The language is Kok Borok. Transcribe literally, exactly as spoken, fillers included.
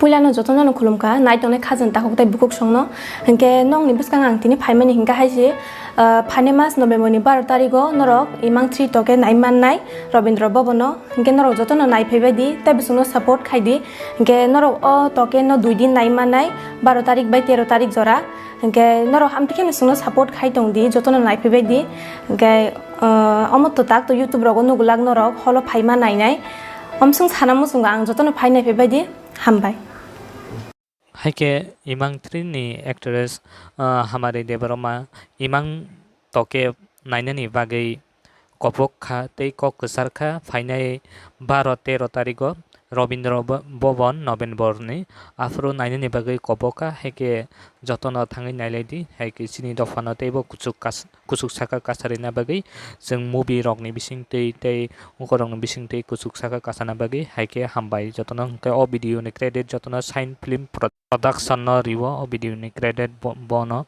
Puilano jotono no khulumkha, nai tongnai khajang takhuk tei bukhuk songno. Hinkhe nokni bwskang ang tini phaimani hinkhe hai se, ah, phainai mas November ni baro tarigo norok Imang three toke nai mannai Rabindra Bhavan o. Hinkhe norok jotono nai phaibai di, tei bwswkno support khai di. Hinkhe norok o toke no dui din nai mannai, baro tarik bai tero tarik jora. Hinkhe norok hamtwi kheno chwngno support khai tong di, jotono nai phaibai di. Hinkhe, ah, omo to tak to YouTube rogo nugulak norok holo phaima nainai. Omswng sana muchungo ang jotono phai nai phaibai di. Hambai. Hai khe Imang three ni actress, ah, Hamari Debbarma Imang toke nainani bagwi kobok kha tei kok kwchar kha. Phainai baro tero tarigo Rabindra Bha-, Bhavan November ni aphuru nainani bagwi kobok kha. Hai khe jotono thangwi nailai di, hai khe chini dophano teibo kuchuk kas-, kuchuk saka kasarina bagwi, chwng movie rokni bisingtwi tei ukorokni bisingtwi kuchuk saka kasana bagwi hai khe hambai jotono. Hwnkhe o video ni credit jotono Shine Film Pro-, Production no rio, o video ni credit bo-, bono.